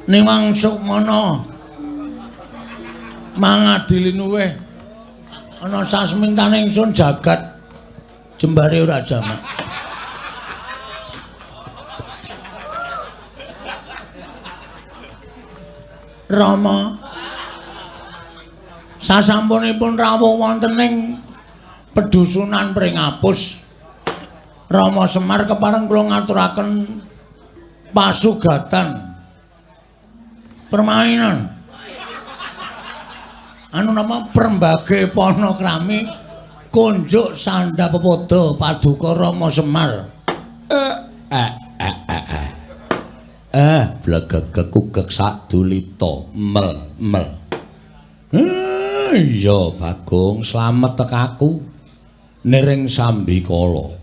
Niwang Sukmana mangadili luweh ana sasmintane ingsun jagat jembare ora jamak. Rama sasampunipun rawuh wonten ing pedusunan Pringapus, Rama Semar kepareng kula ngaturaken pasugatan permainan anu nama Perembage Panakrami kunjuk sandha pepoda paduka Rama Semar. Blegegeg kugeg sadulita mel mel. Iya Bagong, slamet tekaku niring sambikala.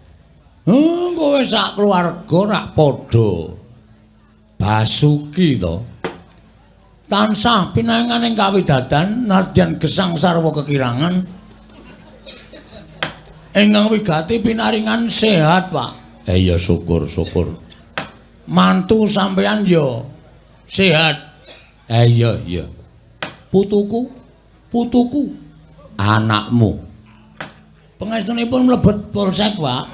Kowe sak keluarga rak padha Basuki to. Tansah pinaringan ing kawidadan nadyan gesang sarwa kekirangan. Ingkang wigati pinaringan sehat, Pak. Iya syukur-syukur. Mantu sampeyan ya sehat. Iya iya. Putuku, putuku, anakmu. Pangestunipun mlebet polsek, Pak.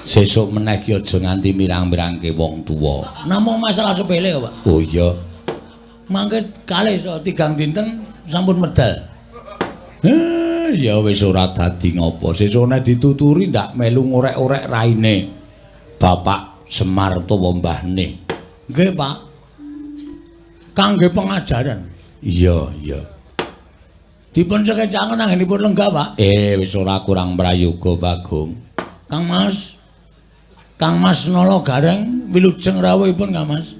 Sesuk meneh ki aja nganti mirang-mirangke wong tuwa. Namung masalah sepele kok, Pak. Oh iya. Mangke kalih tigang dinten sampun medal. Ya wis ora dadi ngopo. Sesuk nek dituturi ndak melu ngorek-orek raine Bapak Semar utawa mbahne. Nggih, Pak. Kangge pengajaran. Iya, iya. Dipun sekecaken anggenipun lenggah, Pak. Wis ora kurang prayoga, Bagong. Kang Mas. Kang Mas Nala Gareng wilujeng rawuhipun, Kang Mas.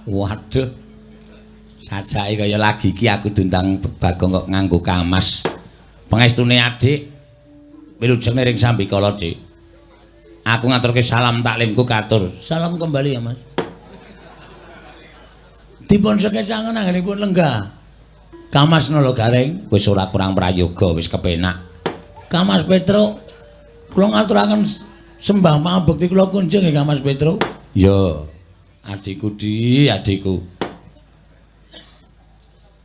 Waduh. Sajake kaya lagi iki aku diundang Bagong kok nganggo kamas. Pengestune adik wilujeng niring sambikala, Dik. Aku ngaturke salam taklimku katur. Salam kembali ya, Mas. Dipun sekecaken anggenipun lenggah. Kang Mas Nala Gareng wis ora kurang prayoga, wis kepenak. Kang Mas Petruk, kula ngaturaken sembah pangabekti kula kunjung nggih Kang Mas Petruk. Ya, adikku Di, adikku.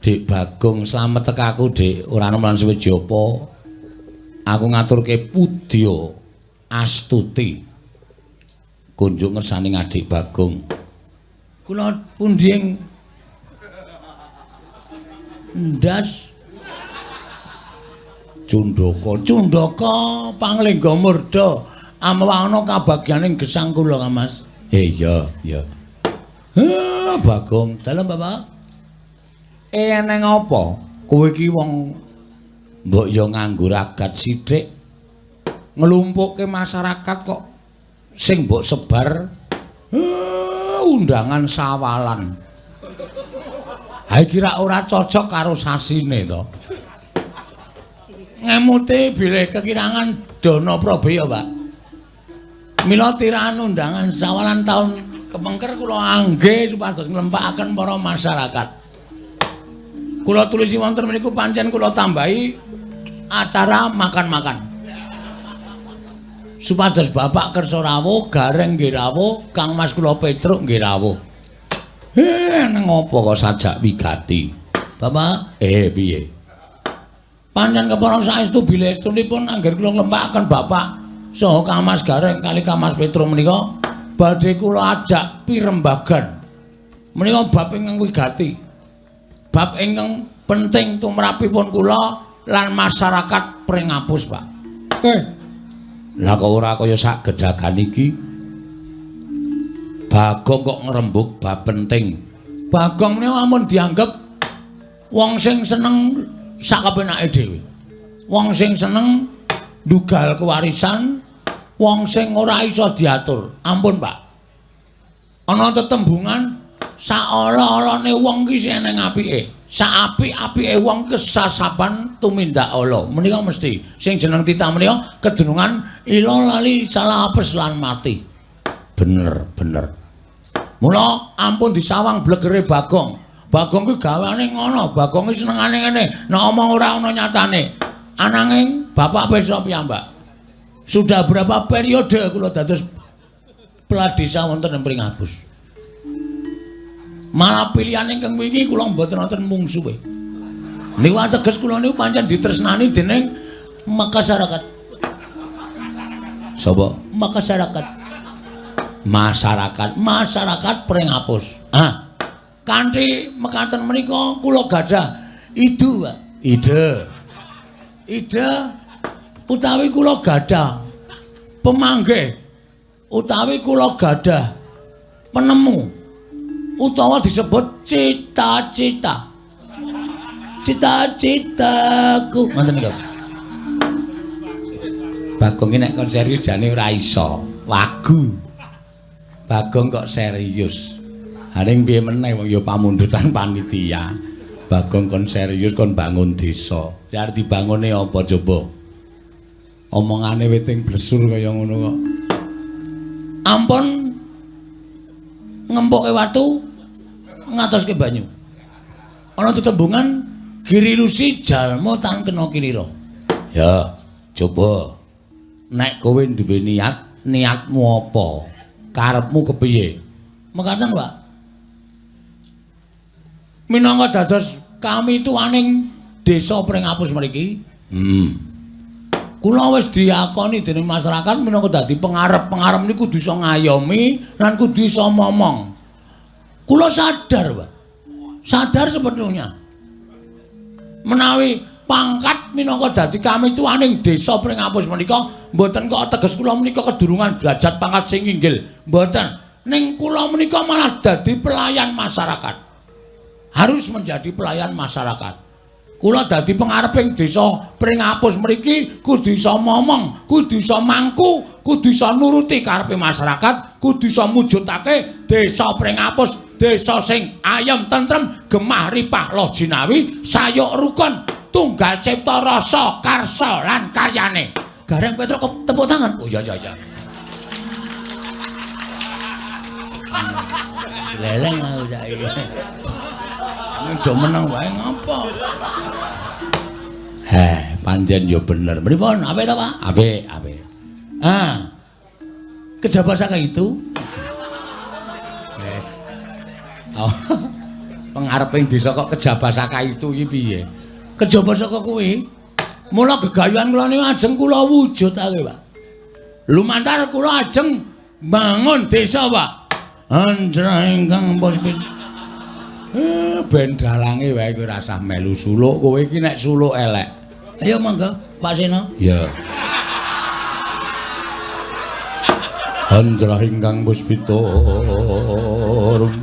Dik Bagong slamet tekaku, Dik. Ora ana lan suwe japa. Aku ngaturke pudya astuti. Kunjung ngersane adik Bagong. Kula pundi ing ndas Cundaka, Cundaka panglengga murda amwana kabagyaning gesang kula, Kang Mas. Iya, iya. Bagong, dalem Bapak. Eneng apa? Kowe iki wong mbok ya nganggo ragat sithik nglumpukke masyarakat kok sing mbok sebar undangan sawalan. Ha iki rak ora cocok karo sasine to. Ngemute bilih kekirangan dana probaya, Pak. Mila tirahan undangan sawalan taun kepengker kula angge supados nglempakaken para masyarakat. Kula tulisi wonten mriku pancen kula tambahi acara makan-makan. Supados Bapak kersa rawuh, Gareng nggih rawuh, Kang Mas kula Petruk nggih rawuh. Nang apa kok sajak wigati? Bapak, piye? Pancen kepara saestu bilih estunipun angger kula nglempakaken Bapak saha Kang Mas Gareng kali Kang Mas Petruk menika badhe kula ajak pirembagan. Menika bab ingkang wigati. Bab ingkang penting tumrapipun kula lan masyarakat Pringapus, Pak. Lah kok ora kaya sak gedagan iki? Bagong kok ngrembug bab penting. Bagong menika ampun dianggep wong sing seneng sak kepenake dhewe. Wong sing seneng ndugal kewarisan, wong sing ora iso diatur. Ampun, Pak. Ana tetembungan saala-alane wong ki sing eneng apike. Saapik-apike wong kesasapan tumindak ala. Menika mesti sing jeneng titah menika kedunungan ila lali salah apes lan mati. Bener, bener. Mula ampun disawang blegere Bagong. Bagong ki gawane ngono, Bagong ki senengane ngene, nek omong ora ana nyatane. Ananging Bapak pirsa piyambak. Sudah berapa periode kula dados Kepala Desa wonten ing Pringapus. Malah pilihan ingkang wingi kula mboten wonten mungsuhe. Niku ateges kula niku pancen ditresnani dening masyarakat. Sapa? Masyarakat. Masyarakat, masyarakat Pringapus. Ah. Kanthi mekaten menika kula gadah ide, Pak. Ide. Ide utawi kula gadah pemanggih, utawi kula gadah penemu, utawa disebut cita-cita. Cita-citaku. Ngoten niku. Bagong iki nek kon serius jane ora iso. Wagu. Bagong kok serius. Haring piye meneh wong ya pamundutan panitia. Bagong kon serius kon bangun desa. Ya arep dibangune apa coba? Omongane witing blesur kaya ngono kok. Ampun ngempoke watu ngatoske banyu. Ana tetembungan girilusi jalma tan kena kilira. Ya, coba. Nek kowe duwe niat, niatmu apa? Karepmu kepiye? Mekaten, Pak. Minangka dados kami tuaning desa Pringapus mriki. Kula wis diakoni dening masyarakat minangka dadi pengarep-pengarep niku kudu iso ngayomi lan kudu iso momong. Kula sadar, Pak. Sadar sepenuhnya. Menawi pangkat minangka dadi kami tuaning desa Pringapus menika mboten kok teges kula menika kedurungan derajat pangkat sing inggil. Mboten. Ning kula menika malah dadi pelayan masyarakat. Harus menjadi pelayan masyarakat. Kula dadi pengareping desa Pringapus mriki kudu iso momong, kudu iso mangku, kudu iso nuruti karepe masyarakat, kudu iso mujudake desa Pringapus, desa sing ayem tentrem, gemah ripah loh jinawi, sayuk rukun, tunggal cipta rasa karsa lan karyane. Gareng Petruk tepuk tangan. Oh iya iya iya. Leleng aku saiki. Do meneng wae ngapa? Heh, pancen ya bener. Pripun? Apik ta, Pak? Apik, apik. Ah. Kejaba saka itu. Wes. Oh. Pengareping desa kok kejaba saka itu iki piye? Kejaba saka kuwi. Mula gegayuhan kula niku ajeng kula wujudake, Pak. Lumantar kula ajeng bangun desa, Pak. Anjra ingkang puspita. Ben dalange wae kowe ora usah melu suluk, kowe iki nek suluk elek. Ayo monggo, Pak Seno. Ya. Anjra ingkang puspita rum.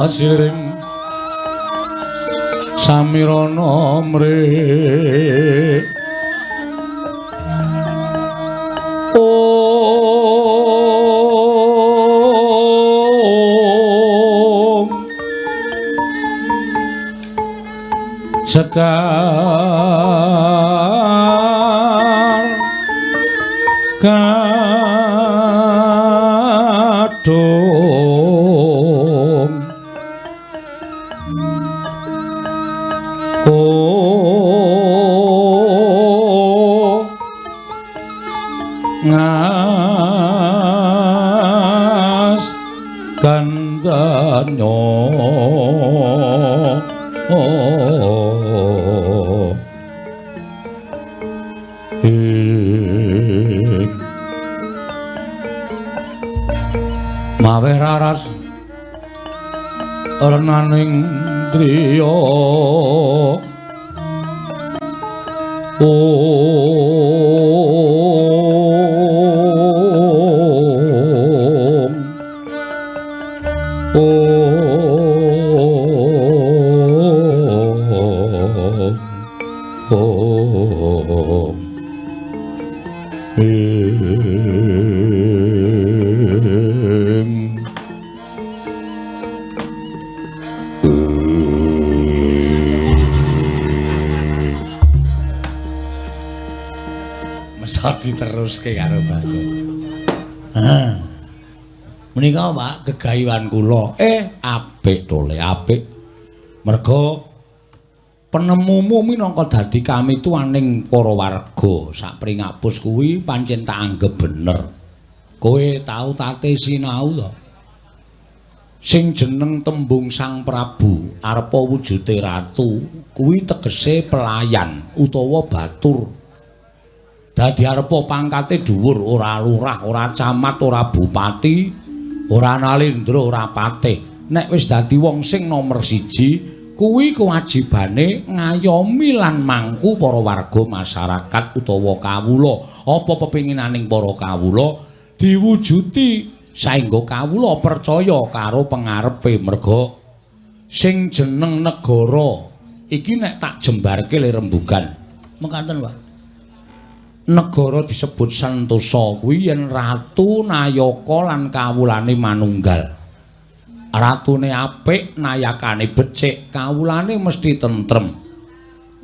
Kasiring samirana mrih. Om Sekar Kadung Ko Ngas Gandanyo ing mawe raras renaning driya. Om Om Om Ing Mesot diteruske karo Bagong. Ah. Menika Pak gegayuhan kula. Apik tole, apik. Mergo Penemumu minangka dadi kamituwaning para warga sak Pringapus kuwi pancen tak anggep bener. Kowe tau tate sinau to? Sing jeneng tembung Sang Prabu arepa wujude ratu kuwi tegese pelayan utawa batur. Dadi arepa pangkate dhuwur, ora lurah, ora camat, ora bupati, ora nalendra, ora patih. Nek wis dadi wong sing nomer siji kuwi kewajibane ngayomi lan mangku para warga masyarakat utawa kawula. Apa pepinginaning para kawula diwujuti saengga kawula percaya karo pengarepe. Merga sing jeneng negara iki nek tak jembarke le rembugan. Mekaten, Pak. Negara disebut sentosa kuwi yen ratu nayaka lan kawulane manunggal. Ratune apik, nayakane becik, kawulane mesti tentrem.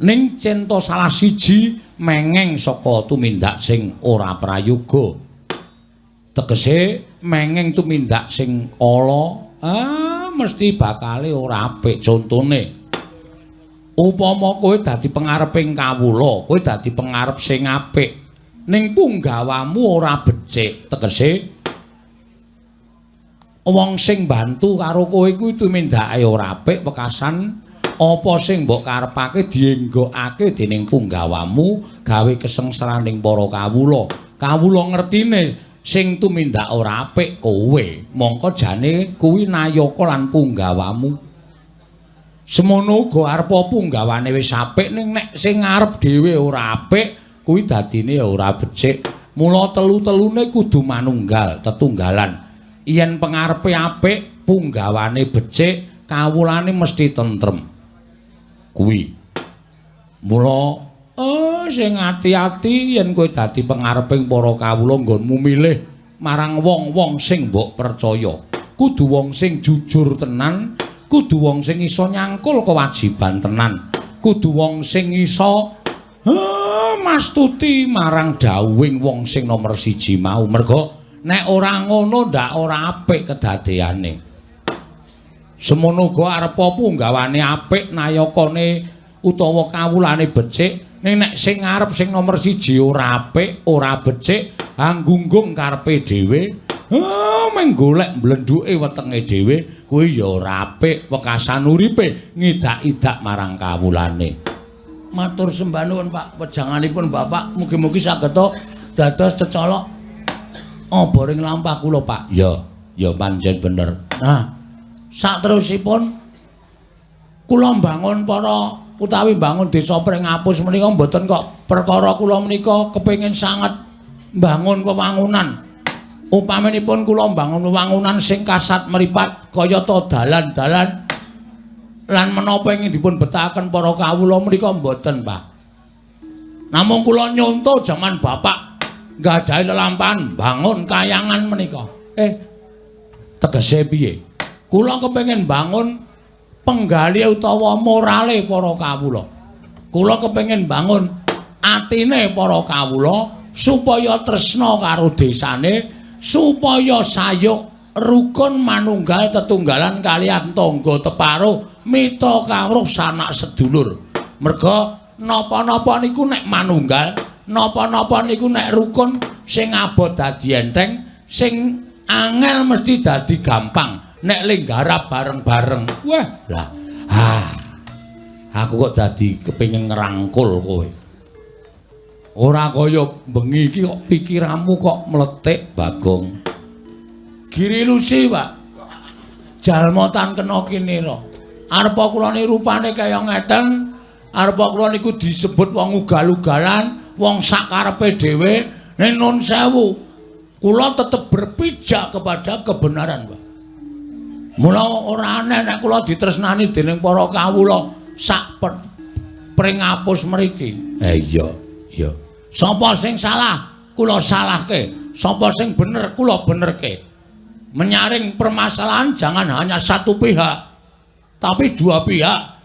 Ning cento salah siji mengeng saka tumindak sing ora prayoga. Tegese mengeng tumindak sing ala, mesti bakale ora apik. Contone, upama kowe dadi pengareping kawula, kowe dadi pengarep sing apik, ning punggawamu ora becik, tegese wong sing bantu karo kowe kuwi tumindake ora apik, wekasan apa sing mbok karepake dienggokake dening punggawamu gawe kesengsaraning para kawula. Kawula ngertine sing tumindak ora apik kowe, mongko jane kuwi nayaka lan punggawamu. Semono uga arepa punggawane wis apik, ning nek sing ngarep dhewe ora apik kuwi dadine ora becik. Mula telu-telune kudu manunggal, tetunggalan. Yen pengarepe apik, punggawane becik, kawulane mesti tentrem. Kuwi. Mula sing ati-ati yen kowe dadi pengareping para kawula nggonmu milih marang wong-wong sing mbok percaya. Kudu wong sing jujur tenan, kudu wong sing iso nyangkul kewajiban tenan, kudu wong sing iso mastuti marang dawuhing wong sing nomer siji mau. Merga nek ora ngono ndak ora apik kedadeane. Semono uga arepa punggawane apik, nayakane utawa kawulane becik, ning nek sing ngarep sing nomer siji ora apik, ora becik, anggunggung karepe dhewe, mung golek mblendhuke wetenge dhewe, kuwi ya ora apik, wekasan uripe ngidak-idak marang kawulane. Matur sembah nuwun, Pak, wejanganipun Bapak mugi-mugi saged dados cecolok oboring lampah kula, Pak. Ya, ya pancen bener. Nah, saterusipun kula mbangun para utawi mbangun desa Pringapus menika mboten kok perkara kula menika kepengin sanget mbangun wewangunan. Upaminipun kula mbangun wewangunan sing kasat mripat kayata dalan-dalan lan menapa ingin dipun betahaken para kawula menika mboten, Pak. Namung kula nyonto jaman Bapak nggadahi lelampahan bangun kayangan menika. Tegese piye? Kula kepengin bangun penggalih utawa morale para kawula. Kula kepengin bangun atine para kawula supaya tresna karo desane, supaya sayuk rukun manunggal tetunggalan kaliyan tangga teparo, mitra kawruh sanak sedulur. Merga napa-napa niku nek manunggal, napa-napa niku nek rukun, sing abot dadi enteng, sing angel mesti dadi gampang nek lenggarap bareng-bareng. Wah, lah, aku kok dadi kepengin ngerangkul kowe. Ora kaya bengi iki kok pikiranmu kok mletik, Bagong. Giri lusi, Pak. Jalma tan kena kinira. Arepa kula niku rupane kaya ngeten, arepa kula niku disebut wong ugal-ugalan, wong sakarepe dhewe. Ning nun sewu, kula tetep berpijak kepada kebenaran, Pak. Mula ora aneh nek kula ditresnani dening para kawula sak Pringapus mriki. Iya, iya. Sapa sing salah, kula salahke. Sapa sing bener, kula benerke. Menyaring permasalahan jangan hanya satu pihak, tapi dua pihak.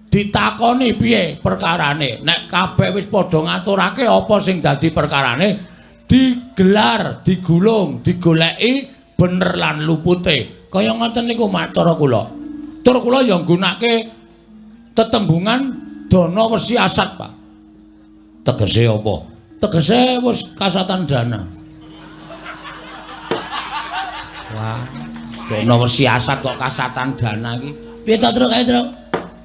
Ditakoni piye perkarane. Nek kabeh wis padha ngaturake apa sing dadi perkarane, digelar, digulung, digoleki bener lan lupute. Kaya ngoten niku macara kula. Tur kula ya nggunake tetembungan Dana wesi asat, Pak. Tegese apa? Tegese wis kasatan dana. Wah, dana wesi asat kok kasatan dana iki. Piye to, Truk? Kae, Truk?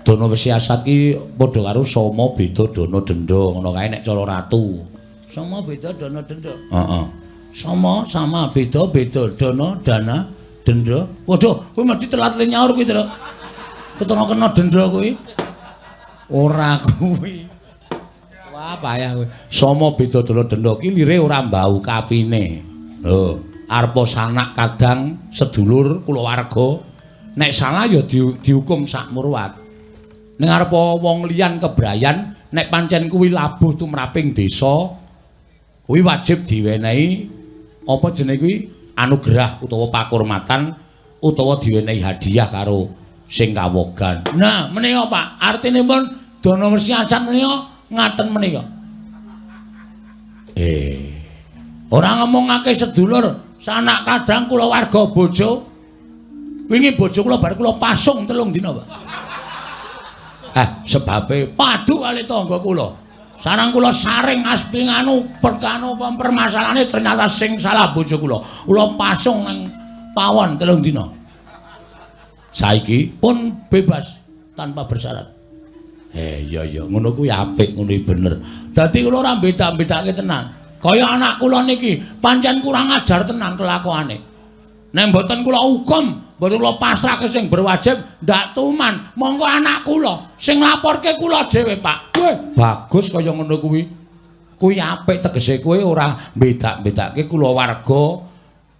Dana wesi asat ki padha karo sama beda dana denda ngono kae nek cara ratu. Sama beda dana denda. Heeh. Sama sama beda beda dana dana denda. Waduh, kuwi mesti telat le nyaur kuwi, Truk. Ketara kena denda kuwi. Ora kuwi. Wah, payah kowe. Sama beda dana denda ki lire ora mbau kapine. Lho, arepa sanak kadang sedulur kulawarga nek salah ya dihukum sak murwat. Ning arepa wong liyan kebrayan nek pancen kuwi labuh tumraping desa kuwi wajib diwenehi apa jenenge kuwi anugerah utawa pakurmatan utawa diwenehi hadiah karo sing kawogan. Nah, menika Pak, artine pun dana wesi asat menika ngaten menika. Ora ngomongake sedulur, sanak kadang kulawarga bojo. Wingi bojo kula bar kula pasung 3 dina, Pak. Sebabe padu kali tangga kula. Sarang kula saring aspi nganu perkano permasalahane ternyata sing salah bojo kula. Kula pasung nang pawon 3 dina. Saiki pun bebas tanpa bersyarat. Iya iya ngono kuwi apik, ngono kuwi bener. Dadi kula ora beda-bedake tenan. Kaya anak kula niki pancen kurang ajar tenan kelakuane. Nek mboten kula hukum, mboten kula pasrahke sing berwajib, ndak tuman. Monggo anak kula sing laporke kula dhewe, Pak. Weh, bagus kaya ngono kuwi. Kuwi apik tegese kowe ora beda-bedake kulawarga.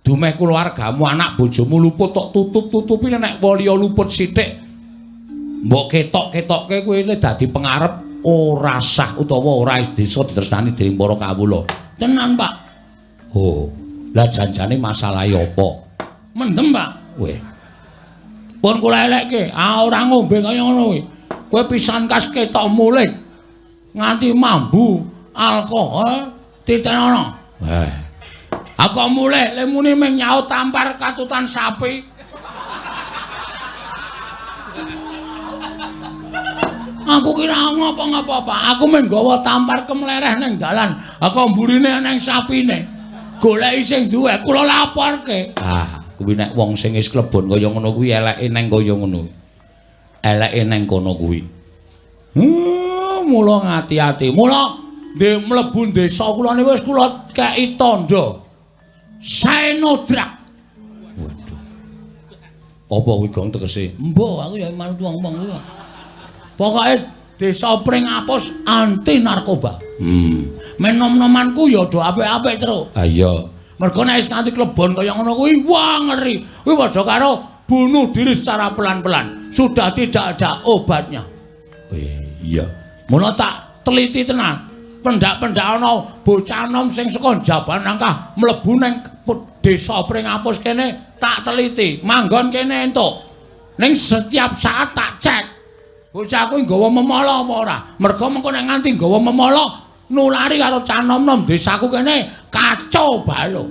Dumeh kulawargamu anak bojomu luput tok tutup-tutupi nek liya luput sithik. Mbok ketok-ketokke kowe dadi pengarep ora sah utawa ora desa ditresnani dening para kawula. Tenan, Pak. Oh, lah janjane masalahe apa? Mendem, Pak. Weh. Pun kula elekke, ah ora ngombe kaya ngono kuwi. Kowe pisan kas ketok mulih nganti mambu alkohol titenono. Weh. Aku mulih le muni mung nyaut tampar katutan sapi. Aku kira ngapa-ngapa, Pak. Aku mung nggawa tampar kemlereh ning dalan. Aku mburine nang sapine. Goleki sing duwe, kula laporke. Ah, kuwi nek wong sing wis klebon kaya ngono kuwi eleke nang kaya ngono. Eleke nang kono kuwi. Mula ngati-ati. Mula mlebu desa kula niku wis kula kei tandha. Saenodrak. Waduh. Apa kuwi gong tegese? Mbah, aku ya manut wong-wong kuwi. Pokoke desa Pringapus anti narkoba. Men nom-nomanku ya do apik-apik, Truk. Ha iya. Mergo nek wis nganti klebon kaya ngono kuwi, wah ngeri. Kuwi padha karo bunuh diri secara pelan-pelan. Sudah tidak ada obatnya. Iya. Mula tak teliti tenan. Pendak-pendak ana bocah nom sing saka Jaban Nangkah mlebu ning desa Pringapus kene tak teliti. Manggon kene entuk. Ning setiap saat tak cek. Bocah kuwi nggawa memala apa ora? Mergo mengko nek nganti nggawa memala nulari karo cah nom-nom desaku kene kacau balo.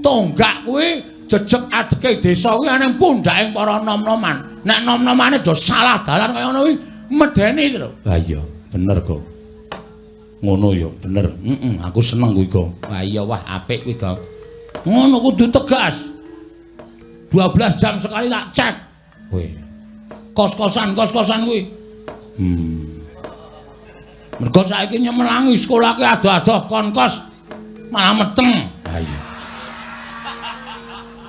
Tonggak kuwi jejeg adeke desa kuwi ana pundhaking para nom-noman. Nek nom-nomane do salah dalan kaya ngono kuwi medeni lho. Ha iya, bener kok. Ngono ya, bener. Heeh, aku seneng kuwi kok. Wah iya, wah apik kuwi kok. Ngono kudu tegas. 12 jam sekali tak cek. Weh. Kos-kosan, kos-kosan kuwi. Mergo saiki nyemelangi sekolahke adoh-adoh kon kos malah meteng. Ha iya.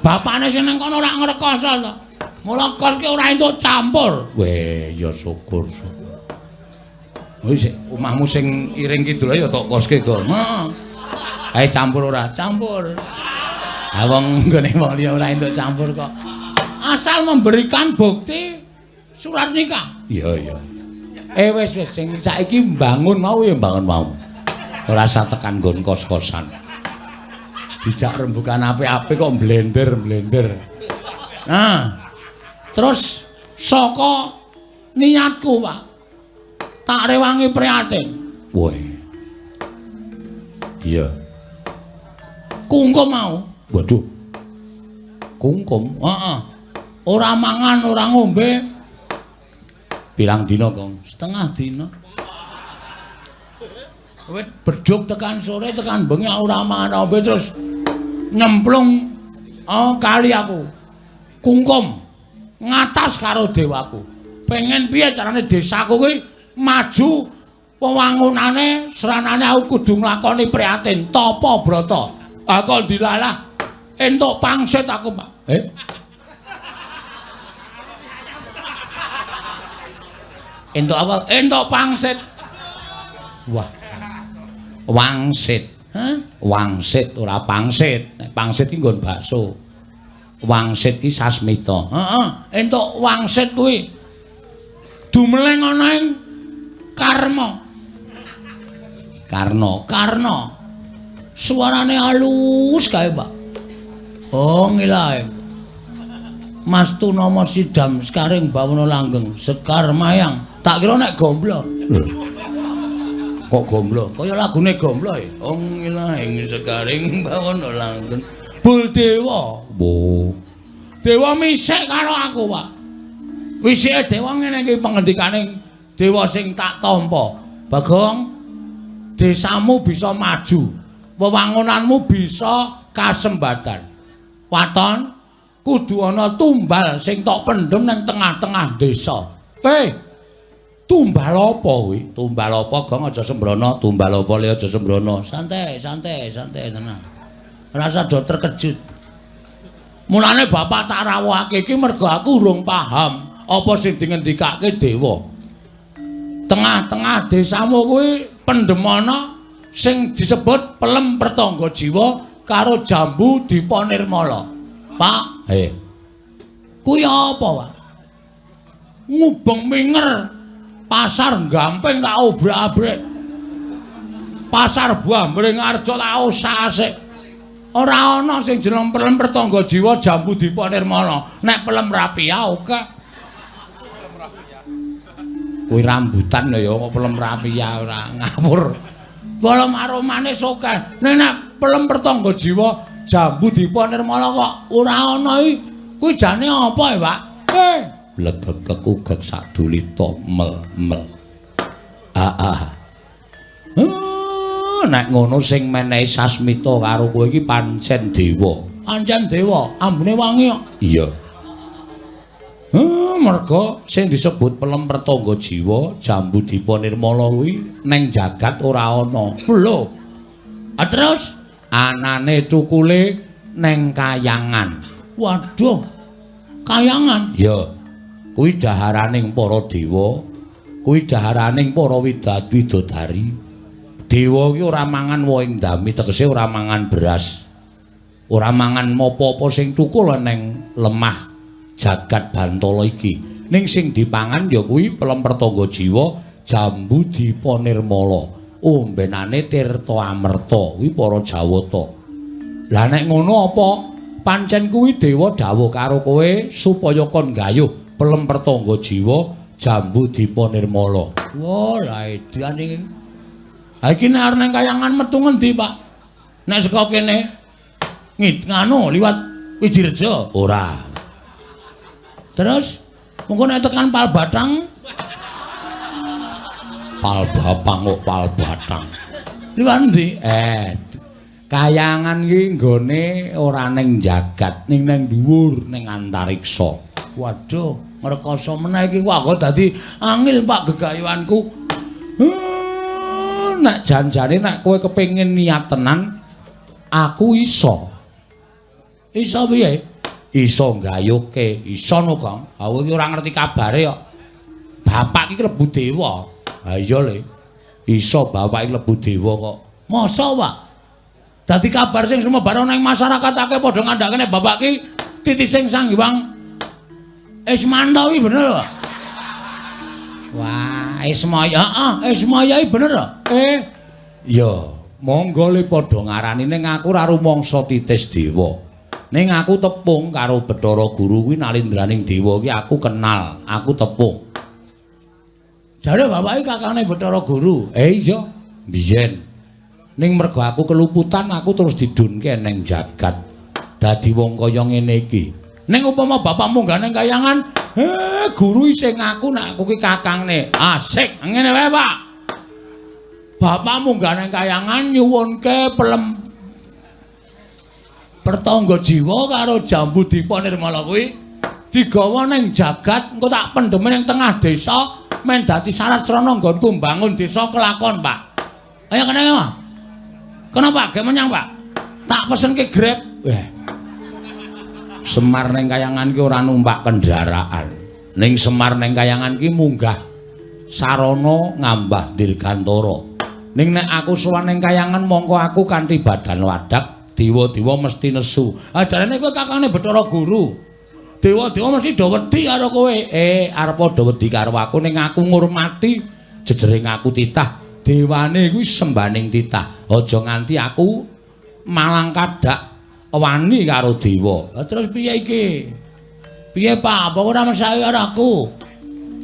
Bapane sing nang kono ora ngrekoso to. Mula kos ki ora entuk campur. Weh, ya syukur, syukur. Wis omahmu sing iring kidul ya tok koske kok. Heeh. Ae campur ora? Campur. Ha wong nggone wong liya ora entuk campur kok. Asal memberikan bukti surat nikah. Iya, iya. Wis wis sing saiki mbangun mau ya mbangun mau. Ora usah tekan nggon kos-kosan. Dijak rembukan apik-apik kok blender-blender. Nah, terus saka niatku, Pak. Tak rewangi prihatin. Woi. Iya. Kungkum mau. Waduh. Kungkum? Heeh. Ora mangan, ora ngombe. Pirang dina, Kong? Setengah dina. Kowe bedhug tekan sore tekan bengi ora mangan ombe terus nyemplung kali aku. Kungkum ngatas karo dewaku. Pengen piye carane desaku kuwi maju wewangunane sranane aku kudu nglakoni prihatin tapa brata. Ah kok dilalah entuk pangsit aku, Pak. Entuk apa? Entuk pangsit. Wah. Wangsit. Hah? Wangsit ora pangsit. Nek pangsit ki nggon bakso. Wangsit ki sasmita. Heeh, entuk wangsit kuwi. Dumeleng ana ing karma. Karna. Karna. Suarane halus kae, Pak. Oh, ngilae. Mas Tunama Sidam Sekaring Bawana Langgeng Sekar Mayang. Tak kira nek gomblo. Kok gomblo? Kaya lagune gomblo e. Oh ngilae Sekaring Bawana Langgeng. Bul dewa. Wo. Dewa misik karo aku, Pak. Wisike dewa ngene iki pengendikane dewa sing tak tampa. Bagong, desamu bisa maju. Wewangunanmu bisa kasembatan. Waton kudu ana tumbal sing tok pendhem nang tengah-tengah desa. Tumbal apa kuwi? Tumbal apa, Gong? Aja sembrono. Tumbal apa le aja sembrono. Santai, santai, santai tenang. Rasa do terkejut. Mulane bapak tak rawuhake iki mergo aku urung paham apa sing dingendikake dewa. Tengah-tengah desamu kuwi pendhem ana sing disebut pelem pertangga jiwa karo jambu dipa nirmala. Pak, kuwi apa, Pak? Ngubeng minger pasar Gamping tak obrak-abrik. Pasar buah Mringarjo tak osak-asik. Ora ana sing jeneng pelem pertangga jiwa jambu dipa nirmala. Nek pelem rapia oke. Kuwi rambutan ya kok pelem rapia ora ngawur. Pelem aromane sokeh. Nek pelem pertangga jiwa jambu dipa nirmala kok ora ana iki. Kuwi jane apa ya, Pak? Blegek kugek sadulita mel-mel. Nek ngono sing menehi sasmita karo kowe iki pancen dewa. Pancen dewa, ambune wangi kok. Iya. Merga sing disebut pelem pertangga jiwa jambu dipa nirmala kuwi neng jagat ora ana. Lho. Terus anane cukule neng kayangan. Waduh. Kayangan? Ya. Kuwi daharaning para dewa, kuwi daharaning para widodari. Dewa ki ora mangan wohing dami, tegese ora mangan beras. Ora mangan apa-apa sing cukul neng lemah jagat Bantala iki. Ning sing dipangan ya kuwi pelem pertangga jiwa jambu dipa nirmala. Ombenane tirta amerta kuwi para Jawata. Lah nek ngono apa pancen kuwi dewa dawuh karo kowe supaya kon gayuh pelem pertangga jiwa jambu dipa nirmala. Wah, lah edan iki. Ha iki nek arep nang kayangan metu ngendi, Pak? Nek saka kene nganu liwat Wijirejo? Ora. Terus mengko nek tekan Palbatang? Palbapang kok Palbatang. Liwat endi? Kayangan iki nggone ora ning jagat, ning nang dhuwur ning antariksa. Waduh, ngrekoso meneh iki. Wah, kok dadi angil, Pak, gegayuhanku. Nek janjane nek kowe kepengin niat tenan, aku iso. Iso piye? Iso gayuhke, iso no, Kang. Aku iki ora ngerti kabare kok. Bapak iki klebu dewa. Ha iya le. Iso bapak iki klebu dewa kok. Masa, Pak? Dadi kabar sing sumebar ana ing masyarakat akeh padha ngandhakne nek bapak ki titising Sang Hyang Ismanta kuwi bener, Pak? Wah, Ismaya, heeh, Ismaya iki bener. Ya, monggo le padha ngarani ning aku ora rumangsa titis dewa. Ning aku tepung karo Bathara Guru kuwi nalindraning dewa kuwi aku kenal, aku tepung. Jare bapak iki kakane Bathara Guru. Iya, biyen. Ning mergo aku keluputan aku terus didunke ning jagat. Dadi wong kaya ngene iki. Ning upama bapak munggah ning kayangan, guru isih ngaku nek aku ki kakangne. Asik, ngene wae, Pak. Bapak munggah nang kayangan nyuwunke pelem pertangga jiwa karo jambu dipa nirmala kuwi digawa ning jagat, engko tak pendheme ning tengah desa men dadi syarat srana nggonku mbangun desa kelakon, Pak. Ayo kene ya. Kena Pak, gek menyang, Pak. Tak pesenke Grab. Weh. Semar ning kayangan ki ora numpak kendaraan. Ning Semar ning kayangan ki munggah sarana ngambah dirgantara. Ning nek aku sowan ning kayangan mongko aku kanthi badan wadak, dewa-dewa mesti nesu. Ah jarene kowe kakane Bathara Guru. Dewa-dewa mesti do wedi karo kowe. Arep padha wedi karo aku ning aku ngurmati jejering aku titah. Dewane kuwi sembaning titah. Aja nganti aku malang kadak wani karo dewa. Lah terus piye iki? Piye Pak? Apa ora mesake karo aku?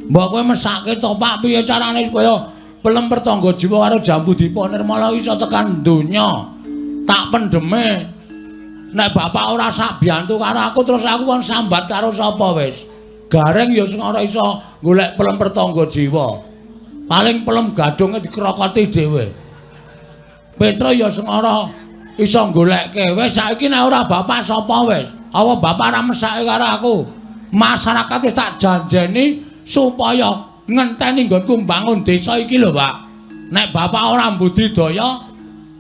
Mbok kowe mesake to Pak, piye carane supaya pelem pertangga jiwa karo jambu dipa nirmala iso tekan donya? Tak pendheme. Nek bapak ora sak biyantu karo aku terus aku kon sambat karo sapa wis? Gareng ya sing ora iso golek pelem pertangga jiwa. Paling pelem gadunge dikrokoti dhewe. Petro ya sing ora iso goleke. Wis saiki nek ora bapak sapa wis? Apa bapak ora mesake karo aku? Masyarakat wis tak janjeni supaya ngenteni nggonku mbangun desa iki lho, Pak. Nek bapak ora mbudidaya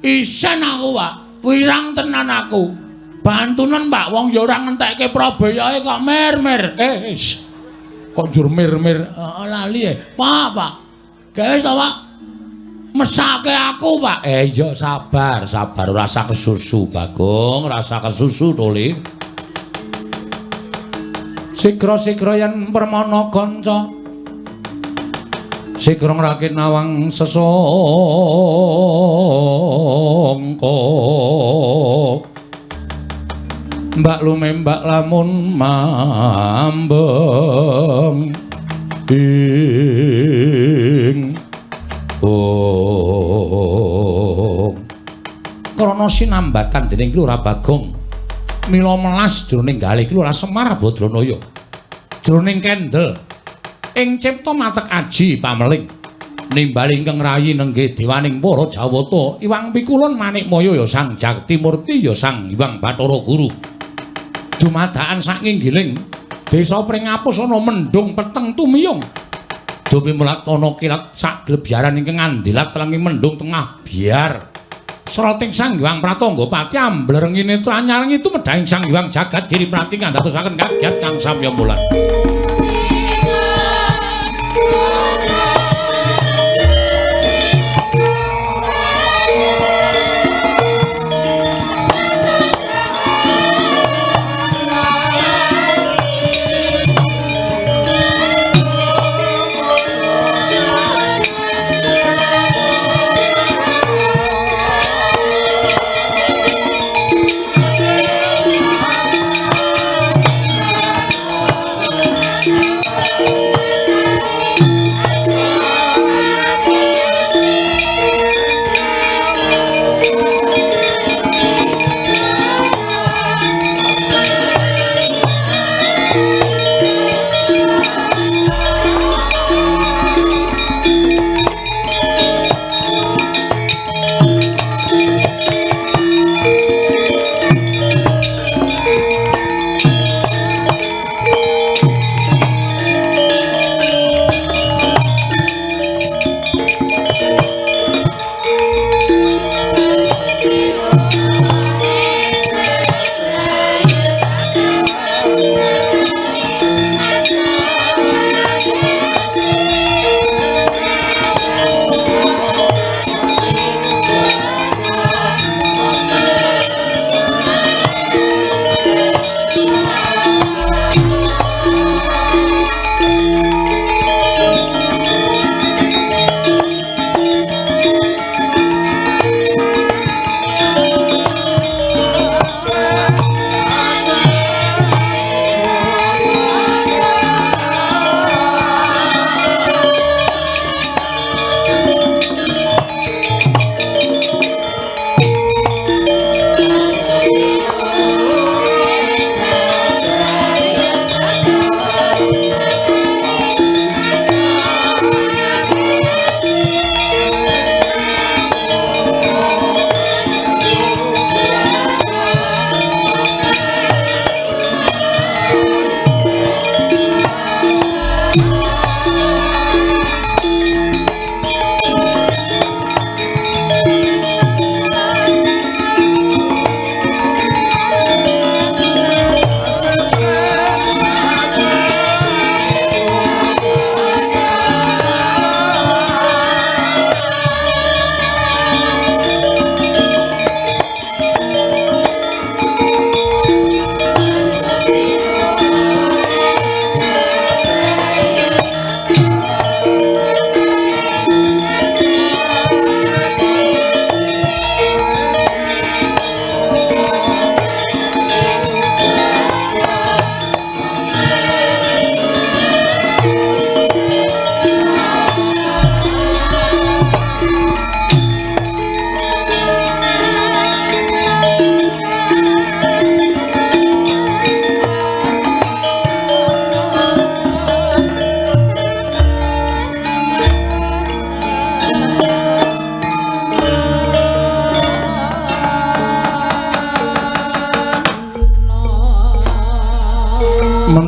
isen aku, Pak. Wirang tenan aku. Bantunen, Pak, wong ya ora ngentekke prabayae kok mir-mir. Kok njur mir-mir. Lali e. Pak, Pak. Gawe to, Pak. Mesake aku, Pak. Iya sabar, sabar ora usah kesusu, Bagong, ora usah kesusu to, Li. Sigra-sigra yen permana kanca. Sigra ngrakit nawang sesangka. Mbak lumembak lamun mambeng ing ong. Krana sinambatan dening Lurah Bagong mila melas jroning galih Lurah Semar Badranaya jroning kendel ing cipta matek aji pameling nimbali ingkang rayi nenggih dewaning para Jawata Iwang Pikulun Manikmaya ya Sang Jaktimurti ya Sang Hyang Bathara Guru. Dumadakan saknginggiling desa Pringapus ana mendung peteng tumiyung. Dupi mulat ana kilat saglebyaran ingkang ngandhilat telenging mendung tengah biar. Srating Sang Hyang Pratangga Pati amblerengi netra nyarengi tumedhahing Sang Hyang Jagat Giri Prati kandhatosaken kagiat kang samya mulat. Thank you.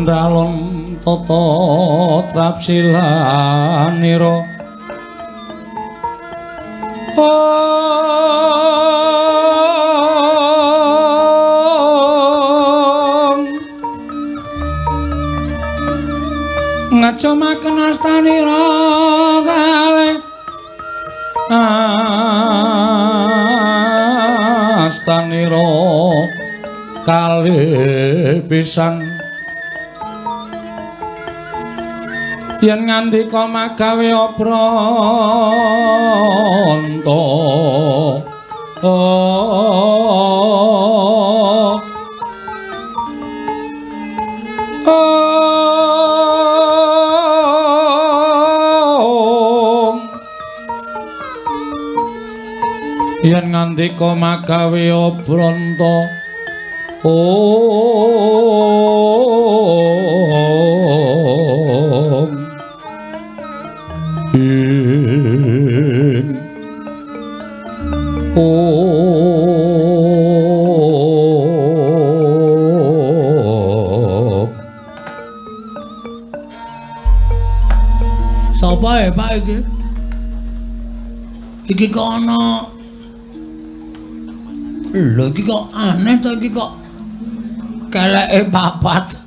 Andalon tata trapsilanira. Ngajomaken astanira kalih astanira kalih pisan yen ngandika magawe obranta. Yen ngandika magawe obranta om ing om. Sapa e Pak iki? Iki kok ana lho iki kok aneh to iki kok keleke papat.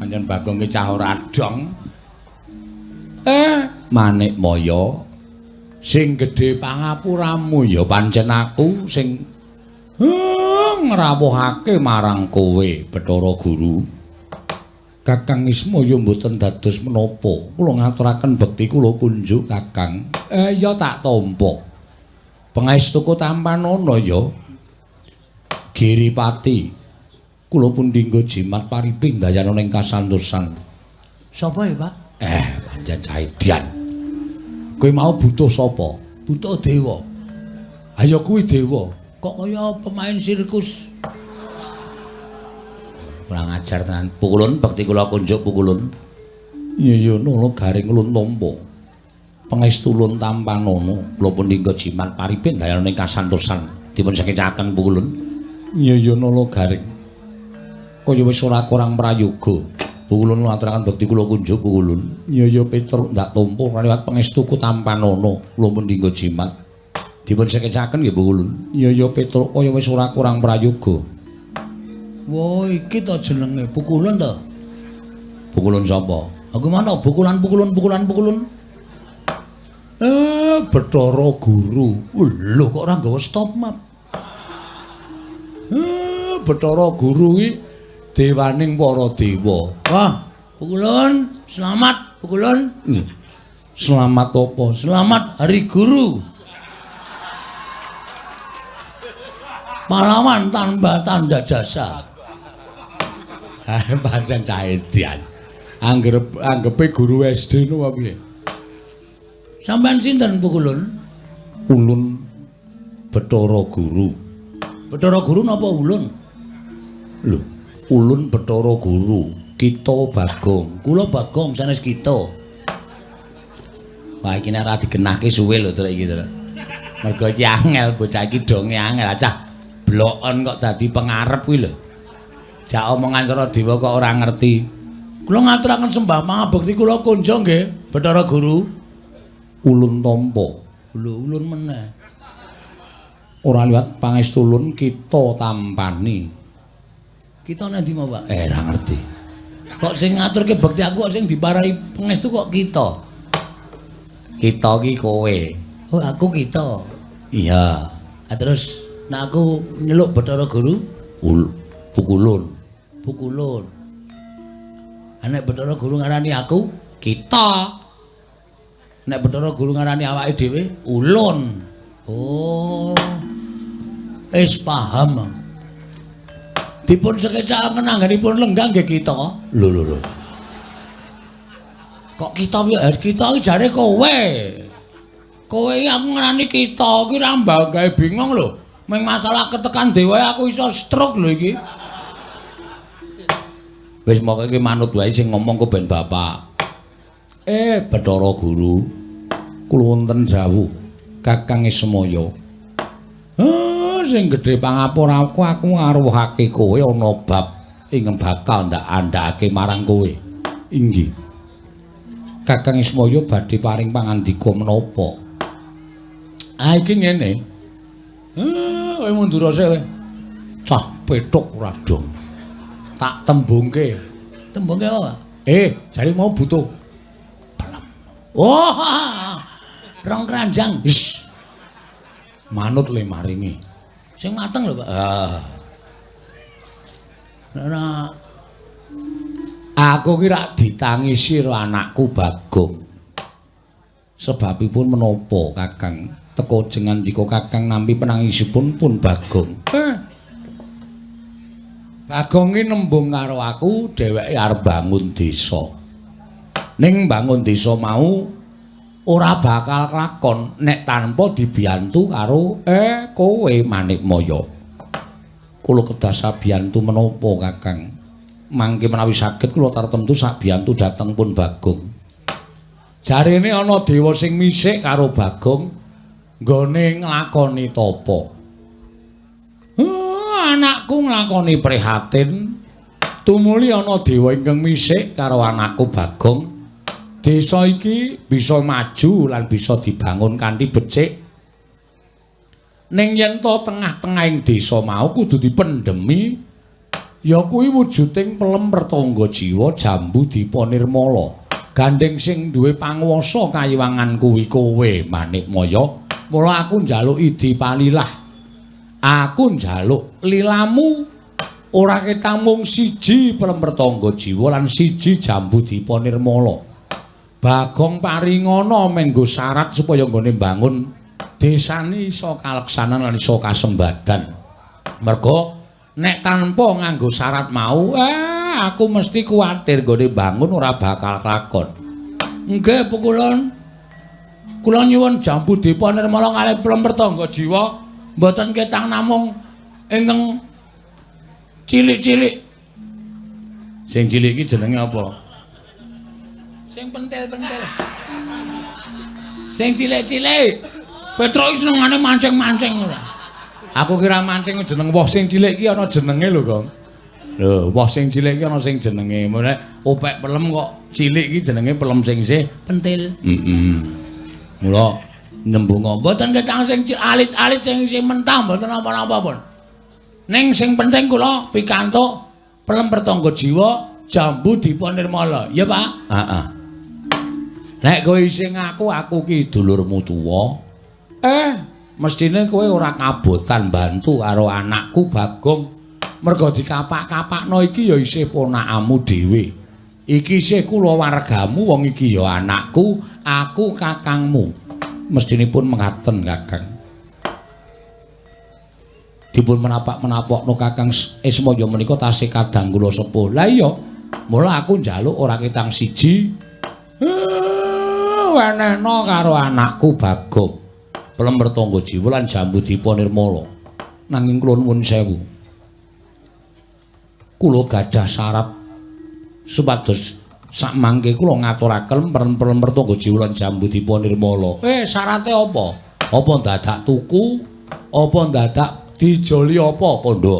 Kanjen Bagong ki cah ora dong. Manik Maya sing gedhe pangapuramu ya pancen aku sing ngrawuhake marang kowe Bathara Guru. Kakang Ismaya mboten dados menapa. Kula ngaturaken bekti kula kunjuk Kakang. Ya tak tampa. Pangestuku tampanana ya Giripati. Kula pun dinggo jimat pariping dayana ing kasantosan. Sapa ya, Pak? Pancen Caidian. Kowe mau butuh sapa? Butuh dewa. Ayo kuwi dewa. Kok kaya pemain sirkus. Kurang ajar tenan. Pukulun bekti kula kunjuk pukulun. Iya ya nala garing ulun tampa. Pangestu ulun tampanana. Kula pun dinggo jimat paripin dayana ing kasantosan. Dipun sekecaken pukulun. Iya ya nala garing. Kaya wis ora kurang prayoga. Pukulun ngaturaken bekti kula kunjuk pukulun. Iya ya Petruk ndak tampa liwat pangestuku tampanana. Kula pun dinggo jimat. Dipun sekecaken nggih pukulun. Iya ya Petruk kaya wis ora kurang prayoga. Wah, iki to jenenge pukulun to. Pukulun sapa? Aku mana pukulan pukulun pukulan pukulun. Bathara Guru. Lho kok ora nggawa stop map. Bathara Guru iki dewaning para dewa. Wah, pukulun, selamat pukulun. Selamat apa? Selamat Hari Guru. Pahlawan tanpa tanda jasa. Pancen caedian. Anggepe guru SD nu apa piye? Sampeyan sinten pukulun? Ulun Bathara Guru. Bathara Guru napa ulun? Lho, ulun Bathara Guru. Kita Bagong. Kula Bagong sanes kita. Wah, iki nek ora digenahke suwe lho trek iki, Trek. Mergo iki angel bocah iki donge angel. Cah bloken kok dadi pengarep kuwi lho. Jak omongan cara dewa kok ora ngerti. Kula ngaturaken sembah pangabekti kula kunjung nggih, Bathara Guru. Ulun tampa. Lho, ulun meneh. Ora liwat pangestu ulun kita tampani. Kita nang ndi mau, Pak? Ora ngerti. Kok sing ngaturke bekti aku kok sing diparai pangestu kok kita? Kita ki kowe. Oh, aku kita. Iya. Ah, terus nek aku nyeluk Bathara Guru, pukulun. Pukulun. Nek Bathara Guru ngarani aku, kita. Nek Bathara Guru ngarani awake dhewe, ulun. Oh. Wis paham. Dipun sekecakaken anggenipun lenggah nggih kita. Lho lho lho. Kok kita piye? Kita iki jare kowe. Kowe iki aku ngarani kita iki ora gawe bingung lho. Ming masalah ketekan dewa aku iso stroke lho iki. Wis moke iki manut wae sing ngomong ku ben bapak. Bathara Guru, kula wonten jawuh Kakang Ismaya. Sing gedhe pangapuraku aku ngaruhake kowe ana bab ingkang bakal ndak andhakake marang kowe. Inggih. Kakang Ismaya badhe paring pangandika menapa? Ah iki ngene. Kowe mundur sik kowe. Cah pethuk ora dong. Tak tembungke. Tembungke apa? Jare mau butuh pelem. Wah. Rong keranjang. Wis. Manut le maringi. Sing mateng lho, Pak. Ah. Ora aku ki rak ditangisi karo anakku Bagong. Sebabipun menapa, Kakang? Teka jengandika Kakang nampi penangisipun pun Bagong. Bagong ki nembung karo aku, dheweke arep bangun desa. Ning bangun desa mau ora bakal kelakon nek tanpa dibiyantu karo kowe Manikmaya. Kula kedah sabiyantu menapa, Kakang? Mangke menawi saged kula tartemtu sabiyantu dhateng pun Bagong. Jarene ana dewa sing misik karo Bagong nggone nglakoni tapa. Anakku nglakoni prihatin, tumuli ana dewa ingkang misik karo anakku Bagong. Desa iki bisa maju lan bisa dibangun kanthi becik. Ning yen to tengah-tengahing desa mau kudu dipendhemi, ya kuwi wujuding pelem pertangga jiwa Jambu Dipa Nirmala. Gandeng sing duwe panguwasa kayiwangan kuwi kowe Manikmaya. Mula aku njaluk idi palilah. Aku njaluk lilamu ora ketamung siji pelem pertangga jiwa lan siji Jambu Dipa Nirmala. Bagong paringana menggo syarat supaya nggone mbangun desane iso kaleksanan lan iso kasembadan. Merga nek tanpa nganggo syarat mau, aku mesti kuwatir nggone bangun ora bakal kelakon. Nggih, Pukulun. Kula nyuwun Jambu Dipa Nirmala kalih pelem pertangga jiwa mboten ketang namung ingkang cilik-cilik. Sing cilik iki jenenge apa? Sing pentil-pentil. Sing cilik-cilik. Petruk iki senengane mancing-mancing ora. Aku kira mancing jeneng woh sing cilik iki ana jenenge lho, Gong. Lho, woh sing cilik iki ana sing jenenge. Mulane opek pelem kok cilik iki jenenge pelem sing isih pentil. Heeh. Mula nembung mboten ketang sing alit-alit sing isih mentah mboten napa-napa pun. Ning sing penting kula pikantuk pelem pertangga jiwa Jambu Dipa Nirmala. Ya, Pak? Heeh. Nek kowe isih ngaku aku ki dulurmu tuwa, mestine kowe ora kabotan bantu karo anakku Bagong. Merga dikapak-kapakno iki ya isih ponakamu dhewe. Iki isih kulawargamu, wong iki ya anakku, aku kakangmu. Mestinipun mengaten, Kakang. Dipun menapak-menapokno Kakang Ismaya menika tasih kadang kula sepuh. Lah iya, mula aku njaluk ora ketang siji. Wenehno karo anakku Bagong. Pelem pertangga jiwa lan Jambu Dipa Nirmala. Nanging kula nuwun sewu. Kula gadah syarat supados sakmangke kula ngaturaken pelem pertangga jiwa lan Jambu Dipa Nirmala. Syarate apa? Apa dadak tuku? Apa dadak dijoli apa kandha?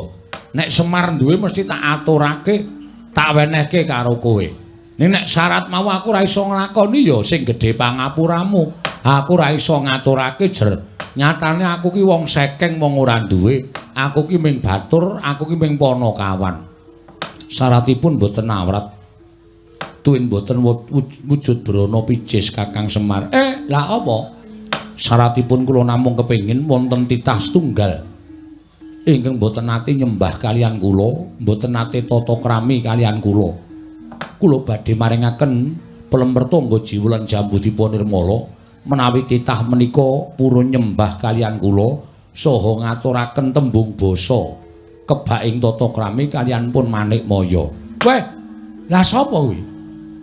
Nek Semar duwe mesti tak aturake, tak wenehke karo kowe. Nek syarat mau aku ora iso nglakoni ya sing gedhe pangapuramu. Aku ora iso ngaturake jer. Nyatane aku ki wong sekeng, wong ora duwe. Aku ki ming batur, aku ki ming panakawan. Syaratipun mboten awrat. Tuwin mboten wujud brana picis Kakang Semar. Lah apa? Syaratipun kula namung kepengin wonten titah setunggal ingkang mboten nate nyembah kaliyan kula, mboten nate tata krami kaliyan kula. Kula badhe maringaken pelem pertangga jiwa lan Jambu Dipa Nirmala menawi titah menika purun nyembah kaliyan kula saha ngaturaken tembung basa kebak ing tata krami kaliyan pun Manikmaya. Weh, lah sapa kuwi?